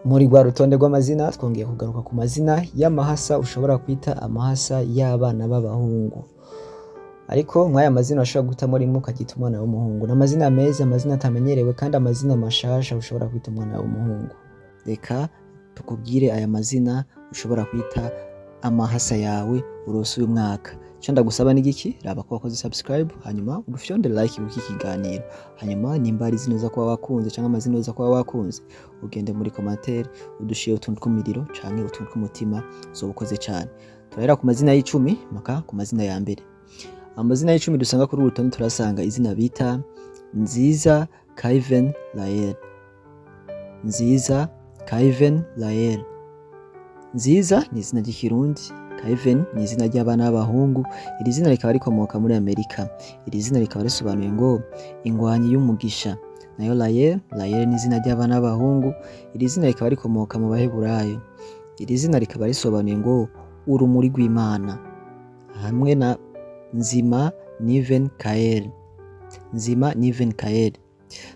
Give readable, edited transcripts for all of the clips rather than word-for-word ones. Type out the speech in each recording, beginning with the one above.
Muri rwa rutonde rw'amazina, twongeye kugaruka ku mazina y'amahasa ushobora kwita amahasa y'abana b'abahungu. Ariko mw'aya mazina urashobora guhitamwo rimwe ukaryita umwana w'umuhungu. Ni amazina meza, amazina atamenyerewe kandi amazina mashasha ushobora kwita umwana w'umuhungu. Reka tukubwire aya mazina ushobora kwita amahasa yawe uronse uyu mwaka. Ico ndagusaba ni igiki? Raba ko wakoze subscribe, hanyuma udufyonde like kuki kiganiro. Hanyuma nimba hari izina uza kuba wakunze canke amazina uza kuba wakunze, ugende muri commentaire udushire utuntu tw'umiriro canke utuntu tw'umutima, uzoba ukoze cane. Turahera ku mazina y'icumi mpaka ku mazina ya mbere. Amazina y'icumi dusanga kuri uru rutonde, turasanga izina bita Nziza Kaiven Lael. Nziza Kaiven Lael. Nziza ni izina ry'Ikirundi, Kaiven ni izina ry'abana b'abahungu. Iri zina rikaba rikomoka muri Amerika. Iri zina rikaba risobanuye ngo ingwanyi y'umugisha. Nayo Lael, Lael ni izina ry'abana b'abahungu. Iri zina rikaba rikomoka mu Baheburayo. Iri zina rikaba risobanuye ngo urumuri rw'Imana. Hamwe na Nzima Niven Kael. Nzima Niven Kael.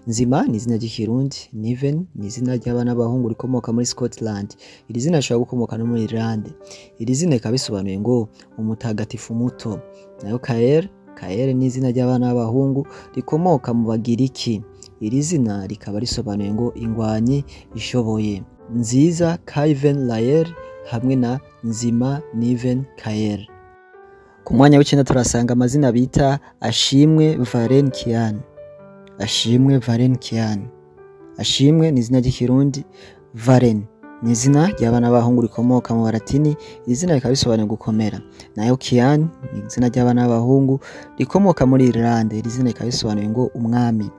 Nzima ni izina ry'Ikirundi, Niven ni izina ry'abana b'abahungu rikomoka muri Scotland. Iri zina rishobora gukomoka no muri Irlande. Iri zina rikaba risobanuye ngo umutagatifu muto. Nayo Kael, Kael ni izina ry'abana b'abahungu rikomoka mu Bagiriki. Iri zina rikaba risobanuye ngo ingwanyi ishoboye. Nziza Kaiven Lael hamwe na Nzima Niven Kael. Ku mwanya w'icenda turasanga amazina bita Ashimwe Varen Kian. Ashimwe Varen Kian. Ashimwe ni izina ry'Ikirundi, Varen ni izina ry'abana b'abahungu rikomoka mu Balatini, iri zina rikaba risobanuye gukomera. Nayo Kian ni izina ry'abana b'abahungu rikomoka muri Irlande, iri zina rikaba risobanuye ngo umwami.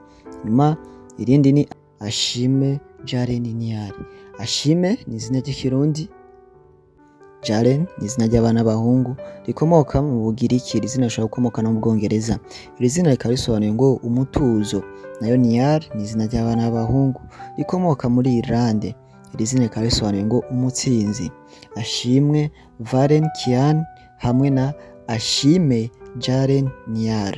Nyuma irindi ni Ashime Jaren Niar. Ashime ni izina ry'Ikirundi, Jaren ni izina ry'abana b'abahungu rikomoka mu Bugiriki, iri zina rishobora gukomoka no mu Bwongereza. Iri zina rikaba risobanuye ngo umutuzo. Nayo Niar ni izina ry'abana b'abahungu rikomoka muri Irlande. Iri zina rikaba risobanuye ngo umutsinzi. Ashimwe Varen Kian hamwe na Ashime Jaren Niar.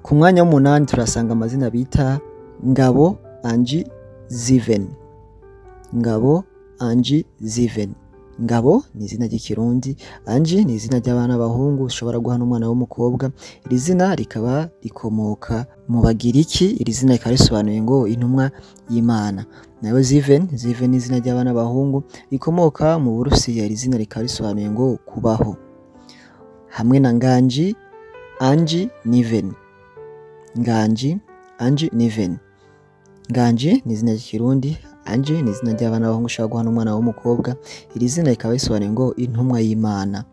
Ku mwanya w'umunani turasanga amazina bita Ngabo Angie Ziven. Ngabo Angie Ziven. Ngabo ni izina ry'Ikirundi, Angie ni izina ry'abana b'abahungu ushobora guha n'umwana w'umukobwa. Iri zina rikaba rikomoka mu Bagiriki, iri zina rikaba risobanuye ngo intumwa y'Imana. Nayo Ziven, Ziven ni izina ry'abana b'abahungu rikomoka mu Burusiya, iri zina rikaba risobanuye ngo kubaho. Hamwe na Nganji Angie Niven. Nganji Angie Niven. Nganji ni izina ry'Ikirundi, Angie ni izina ry'abana b'abahungu ushobora guha n'umwana w'umukobwa. Iri zina rikaba risobanuye ngo intumwa y'Imana.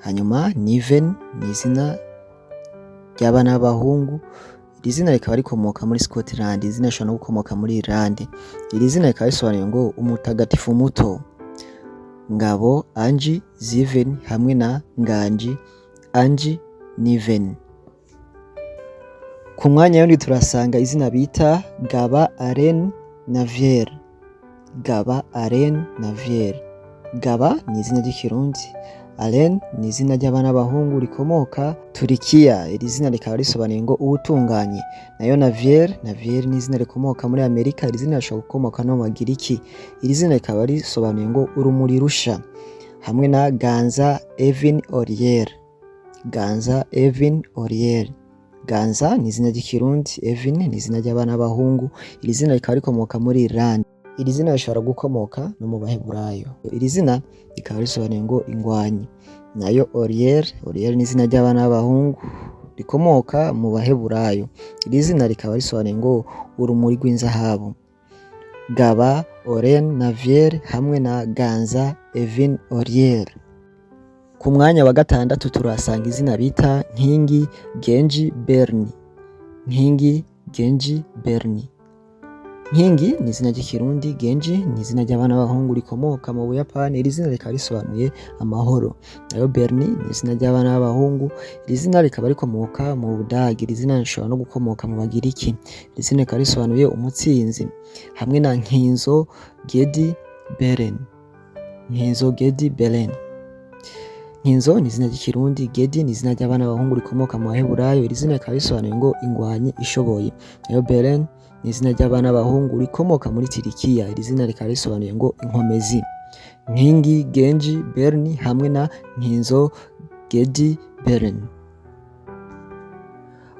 Hanyuma Niven ni izina ry'abana b'abahungu, iri zina rikaba rikomoka muri Scotland, iri zina rishobora no gukomoka muri Irlande. Iri zina rikaba risobanuye ngo umutagatifu muto. Ngabo Angie Ziven hamwe na Nganji Angie Niven. Ku mwanya w'indwi turasanga izina bita Gaba Aren Navier. Gaba Aren Navier. Gaba ni izina ry'Ikirundi, Aren ni izina ry'abana b'abahungu rikomoka Turikiya, iri zina rikaba risobanuye ngo uwutunganye. Nayo Navier, Navier ni izina rikomoka muri Amerika, iri zina rishobora gukomoka no mu Bagiriki. Iri zina rikaba risobanuye ngo urumuri rusha. Hamwe na Ganza Evin Oriel. Ganza Evin Oriel. Ganza ni izina ry'Ikirundi, Evin ni izina ry'abana b'abahungu, iri zina rikaba rikomoka muri Irlande. Iri zina rishobora gukomoka no mu Baheburayo. Iri zina rikaba risobanuye ngo ingwanyi. Nayo Oriel, Oriel ni izina ry'abana b'abahungu rikomoka mu Baheburayo. Iri zina rikaba risobanuye ngo urumuri rw'inzahabu. Gaba Oren Navier hamwe na Ganza Evin Oriel. Ku mwanya wa gatandatu turahasanga izina bita Nkingi Genji Berni. Nkingi Genji Berni. Nkingi ni izina ry'Ikirundi, Genji ni izina ry'abana b'abahungu rikomoka mu Buyapani, iri zina rikaba risobanuye amahoro. Nayo Berni ni izina ry'abana b'abahungu, iri zina rikaba rikomoka mu Budagi, iri zina rishobora no gukomoka mu Bagiriki. Iri zina rikaba risobanuye umutsinzi. Hamwe na Nkinzo Gedi Beren. Nkinzo Gedi Beren. Nkinzo ni izina ry'Ikirundi, Gedi ni izina ry'abana b'abahungu rikomoka mu Baheburayo, iri zina rikaba risobanuye ngo ingwanyi ishoboye. Nayo Beren ni izina ry'abana b'abahungu rikomoka muri Tirikiya, iri zina rikaba risobanuye ngo inkomezi. Nkingi, Genji, Berni hamwe na Nkinzo, Gedi, Beren.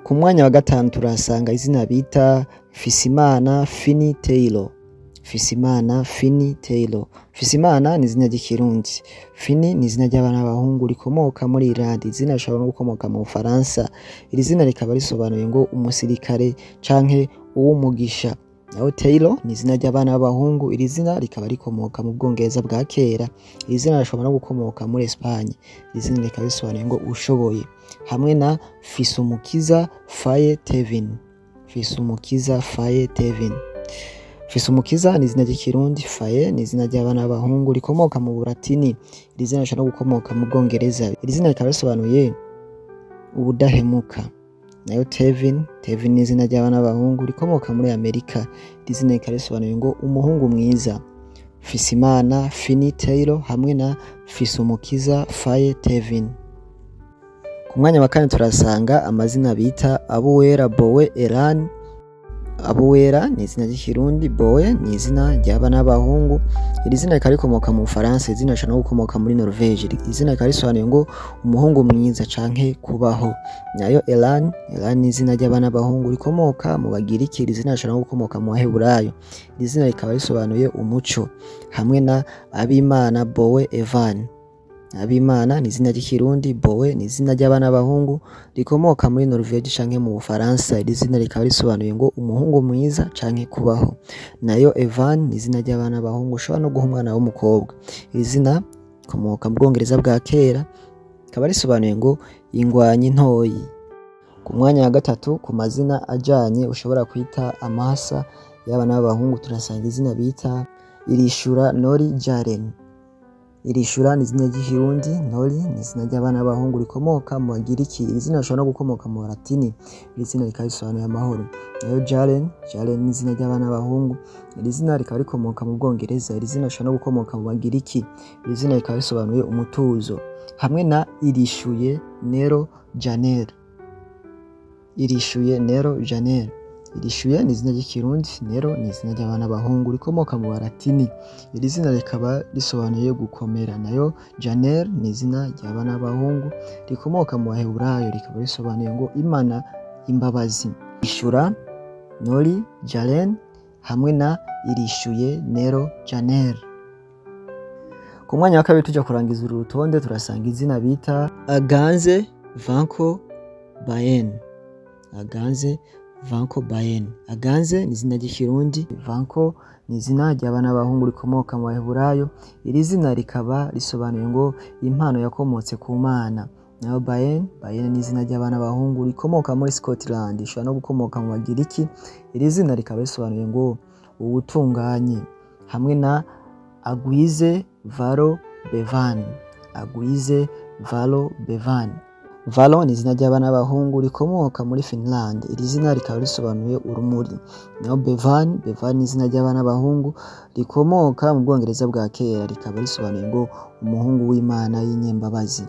Ku mwanya wa gatanu turahasanga izina bita Mfisimana Fini Taylor. Mfisimana Fini Taylor. Mfisimana ni izina ry'Ikirundi. Fini ni izina ry'abana b'abahungu rikomoka muri Irlande. Izina rishobora no gukomoka mu Bufaransa. Iri zina rikaba risobanuye ngo umusirikare canke uw'umugisha. Naho Taylor ni izina ry'abana b'abahungu. Iri zina rikaba rikomoka mu Bwongereza bwa kera. Iri zina rishobora no gukomoka muri Espagne. Iri zina rikaba risobanuye ngo ushoboye. Hamwe na Fisumukiza Faye Tevin. Fisumukiza Faye Tevin. Fisumukiza ni izina ry'Ikirundi, Faye ni izina ry'abana b'abahungu rikomoka mu Bulatini. Iri zina rishobora no gukomoka mu Bwongereza. Iri zina rikaba risobanuye ubudahemuka. Nayo Tevin, Tevin ni izina ry'abana b'abahungu rikomoka muri Amerika. Iri zina rikaba risobanuye ngo umuhungu mwiza. Fisimana Fini Taylor hamwe na Fisumukiza Faye Tevin. Ku mwanya wa kane turasanga amazina bita Abuwera Bowe Elan. Abuwera ni izina ry'Ikirundi, Bowe ni izina ry'abana b'abahungu. Iri zina rikaba rikomoka mu Bufaransa, iri zina rishobora no gukomoka muri Norvege. Iri zina rikaba risobanuye ngo umuhungu mwiza canke kubaho. Nayo Elan, Elan ni izina ry'abana b'abahungu rikomoka mu Bagiriki, iri zina rishobora no gukomoka mu Baheburayo. Iri zina rikaba risobanuye umuco. Hamwe na Abimana Bowe Evan. Abimana ni izina ry'Ikirundi, Bowe ni izina ry'abana b'abahungu rikomoka muri Norvege canke mu Bufaransa. Iri zina rikaba risobanuye ngo umuhungu mwiza canke kubaho. Nayo Evan ni izina ry'abana b'abahungu ushobora no guha umwana w'umukobwa. Iri zina rikomoka mu Bwongereza bwa kera, rikaba risobanuye ngo ingwanyi ntoyi. Ku mwanya wa gatatu ku mazina ajanye ushobora kwita amahasa y'abana b'abahungu turasanga izina bita Irishura Nori Jaren. Irishura ni izina ry'Ikirundi, Nori ni izina ry'abana b'abahungu rikomoka mu Bagiriki. Iri zina rishobora no gukomoka mu Balatini. Iri zina rikaba risobanuye amahoro. Nayo Jaren, Jaren ni izina ry'abana b'abahungu. Iri zina rikaba rikomoka mu Bwongereza. Iri zina rishobora no gukomoka mu Bagiriki. Iri zina rikaba risobanuye umutuzo. Hamwe na Irishuye Nero Janer. Irishuye Nero Janer. Irishuye ni izina ry'Ikirundi, Nero ni izina ry'abana b'abahungu rikomoka mu Balatini. Iri zina rikaba risobanuye gukomera. Nayo Janer ni izina ry'abana b'abahungu rikomoka mu Baheburayo, rikaba risobanuye ngo Imana imbabazi. Ishura Nori Jaren hamwe na Irishuye Nero Janer. Ku mwanya wa kabiri tuja kurangiza uru rutonde turasanga izina bita Aganze Vanko Bayen. Aganze Vanko Bayen. Aganze ni izina ry'Ikirundi, Vanko ni izina ry'abana b'abahungu rikomoka mu Baheburayo. Iri zina rikaba risobanuye ngo impano yakomotse ku Mana. Nayo Bayen, Bayen ni izina ry'abana b'abahungu rikomoka muri Scotland, rishobora no gukomoka mu Bagiriki. Iri zina rikaba risobanuye ngo uwutunganye. Hamwe na Agwize Varo Bevan. Agwize Varo Bevan. Valo ni izina ry'abana b'abahungu rikomoka muri Finland. Iri zina rikaba risobanuye urumuri. Naho Bevan, Bevan ni izina ry'abana b'abahungu rikomoka mu Bwongereza bwa kera, rikaba risobanuye ngo umuhungu w'Imana y'inyembabazi.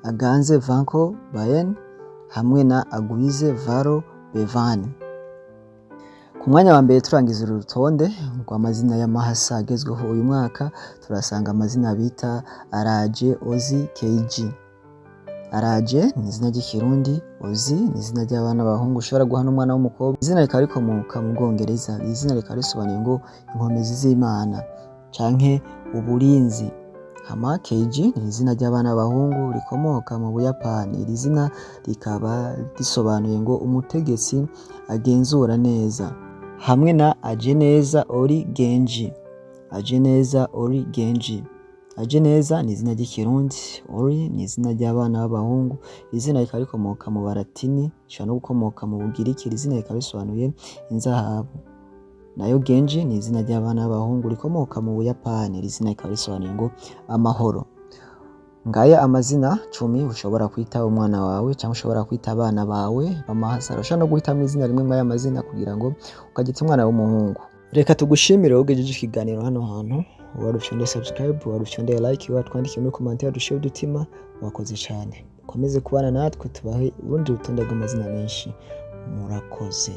Aganze Vanko Bayen hamwe na Agwize Varo Bevan. Ku mwanya wa mbere turangiza uru rutonde rw'amazina y'amahasa agezweho uyu mwaka, turasanga amazina bita Araje Ozi KG. Araje ni izina ry'Ikirundi, Ozi ni izina ry'abana b'abahungu ushobora guha n'umwana w'umukobwa. Izina rikaba rikomoka mu Bwongereza. Iri zina rikaba risobanuye ngo inkomezi z'Imana canke uburinzi. Hama Keiji ni izina ry'abana b'abahungu rikomoka mu Buyapani. Iri zina rikaba risobanuye ngo umutegetsi agenzura neza. Hamwe na Ajeneza Ori Genji. Ajeneza Ori Genji. Ajeneza ni izina ry'Ikirundi, Ori ni izina ry'abana b'abahungu. Iri zina rikaba rikomoka mu Balatini, rishobora no gukomoka mu Bugiriki. Iri zina rikaba risobanuye inzahabu. Nayo Genji ni izina ry'abana b'abahungu rikomoka mu Buyapani. Iri zina rikaba risobanuye ngo amahoro. Ngaya amazina 10 ushobora kwita umwana wawe cyangwa ushobora kwita abana bawe b'amahasa. Urashobora no guhitamo izina rimwe muri aya mazina kugira ngo ukagita umwana w'umuhungu. Reka tugushimire wowe ugejeje ikiganiro hano hantu. Wari ufyonde subscribe, wari ufyonde like, watwandikiye muri commentaire dushiye udutima. Wakoze cyane, ukomeze kubana natwe, tubahe urundi rutonde rw'amazina menshi. Murakoze.